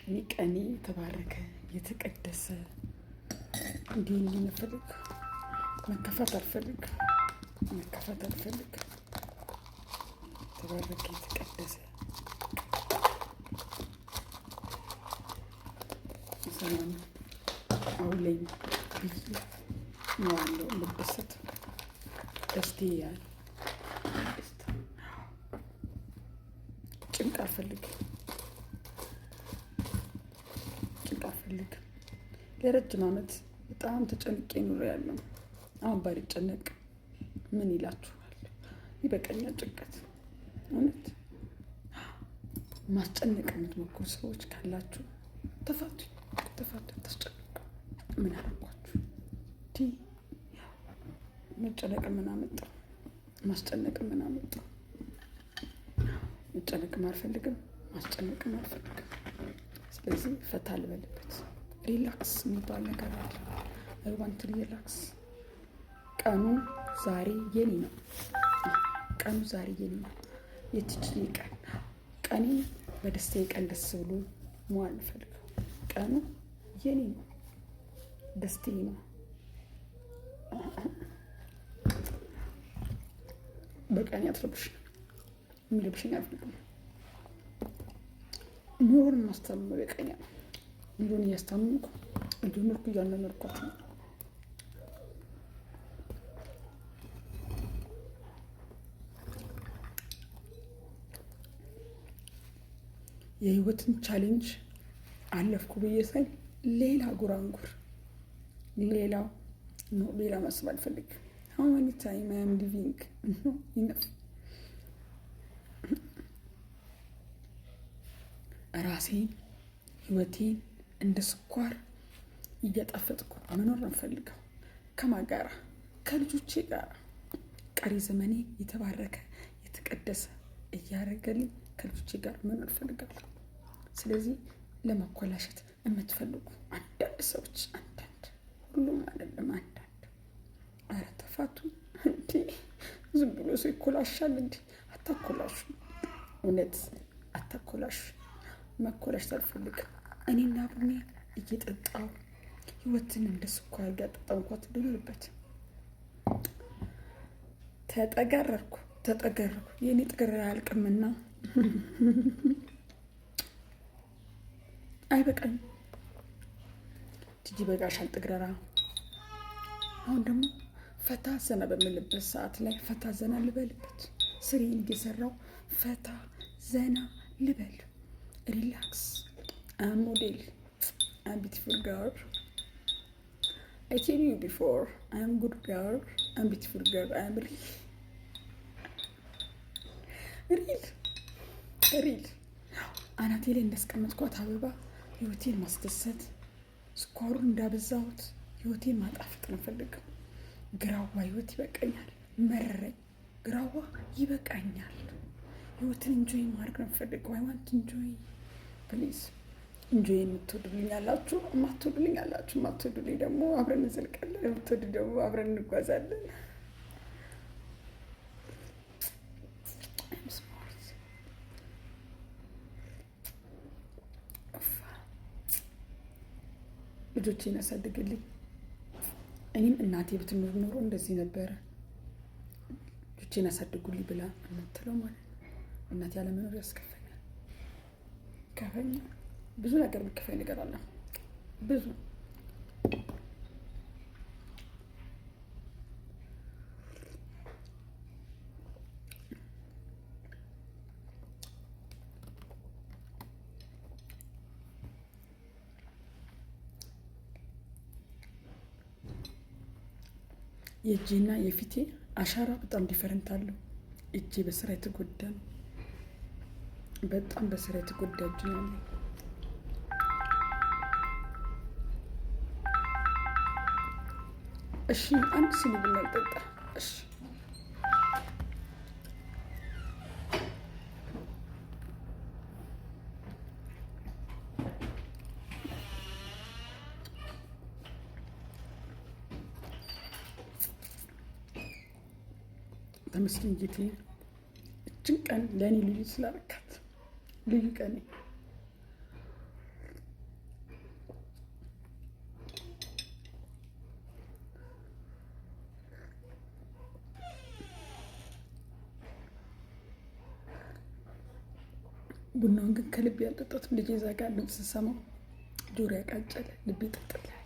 እኔ ቀኔ የተባረከ የተቀደሰ እንዲሆን የምፈልግ፣ መከፋት አልፈልግም። መከፋት አልፈልግም። የተባረከ የተቀደሰ ሰላም አውለኝ ብዬ ነው ያለው የምደሰት ደስቴ ያለ ደስታ። ጭንቅ አልፈልግም። ጭንቅ አልፈልግም። ለረጅም ዓመት በጣም ተጨንቄ ኑሮ ያለው አሁን ባልጨነቅ ምን ይላችኋል? ይበቃኛል ጭንቀት። እውነት ማስጨነቅ የምትሞክሩ ሰዎች ካላችሁ ተፋቱ፣ ተፋቱ፣ አታስጨንቁ። ምን አደረኳችሁ? መጨነቅ ምን አመጣው? ማስጨነቅ ምን አመጣው? መጨነቅም አልፈልግም፣ ማስጨነቅም አልፈልግም። ስለዚህ ፈታ ልበልበት። Relax የሚባል ነገር አለ። I want relax። ቀኑ ዛሬ የኔ ነው። ቀኑ ዛሬ የኔ ነው። የትችዬ ቀን፣ ቀኔ በደስታዬ ቀን ደስ ብሎ መዋል እንፈልገው። ቀኑ የኔ ነው፣ ደስታዬ ነው። በቀኔ አትረብሽ፣ የሚረብሸኝ አልፈልግም። ኑሮን ማስታመም በቀኛ ኑሮን እያስታመምኩ እየኖርኩ እያናኖርኳት ነው። የህይወትን challenge አለፍኩ ብዬ ሳይ ሌላ ጉራንጉር፣ ሌላ ሌላ ማሰብ አልፈልግም። How many time I am living? No, enough። ራሴን ህይወቴን እንደ ስኳር እያጣፈጥኩ መኖር ነው የምፈልገው። ከማን ጋራ? ከልጆቼ ጋር። ቀሪ ዘመኔ የተባረከ የተቀደሰ እያደረገልኝ ከልጆቼ ጋር መኖር እፈልጋለሁ። ስለዚህ ለመኮላሸት የምትፈልጉ አንዳንድ ሰዎች፣ አንዳንድ፣ ሁሉም አይደለም፣ አንዳንድ፣ ኧረ ተፋቱ። እንዲ ዝም ብሎ ሰው ይኮላሻል? እንዲ አታኮላሹ፣ እውነት አታኮላሹ። መኮላሸት አልፈልግም። እኔና ቡኔ እየጠጣው ህይወትን እንደ ስኳር እያጣጣምኳት ልኖርበት። ተጠገረርኩ ተጠገረርኩ። የእኔ ጥግር አያልቅምና አይበቃኝም። ቲጂ በቃሻል ጥግረራ። አሁን ደግሞ ፈታ ዘና በምልበት ሰዓት ላይ ፈታ ዘና ልበልበት። ስሬን እየሰራው ፈታ ዘና ልበል። Relax። I'm model, I'm beautiful girl. I tell you before, I'm good girl, I'm beautiful girl, I'm real real real። አናቴ ላይ እንዳስቀመጥኳት አበባ ህይወቴን ማስደሰት፣ ስኳሩን እንዳበዛሁት ህይወቴን ማጣፈጥ ነው ፈልገው። ግራዋ ህይወት ይበቃኛል፣ መረረኝ። ግራዋ ይበቃኛል። ህይወትን enjoy ማድረግ ነው ፈልገው። I want enjoy, please። Enjoy የምትወዱልኝ አላችሁ፣ የማትወዱልኝ አላችሁ። የማትወዱልኝ ደግሞ አብረን እንዘልቃለን፣ የምትወዱ ደግሞ አብረን እንጓዛለን። I'm smart። ኡፋ፣ ልጆቼን ያሳድግልኝ። እኔም እናቴ ብትኖር ኖሮ እንደዚህ ነበረ ልጆቼን ያሳድጉልኝ ብላ የምትለው ማለት ነው። እናቴ ያለመኖር ያስከፈኛል፣ ከፈኛል። ብዙ ነገር የሚከፋኝ ነገር አለ፣ ብዙ። የእጄና የፊቴ አሻራ በጣም different አለው። እጄ በስራ የተጎዳ ነው። በጣም በስራ የተጎዳ እጅ ነው ያለኝ። እሺ፣ አንድ ሲኒ ቡና ልጠጣ። እሺ። ተመስገን ጌቴ፣ እችን ቀን ለእኔ ልዩ ስላረካት፣ ልዩ ቀኔ። ቡናውን ግን ከልቤ ያልጠጣሁትም። ልጄ እዛ ጋር ድምፅ ስሰማው ጆሮ ያቃጨለ፣ ልቤ ጥጥል ያለ።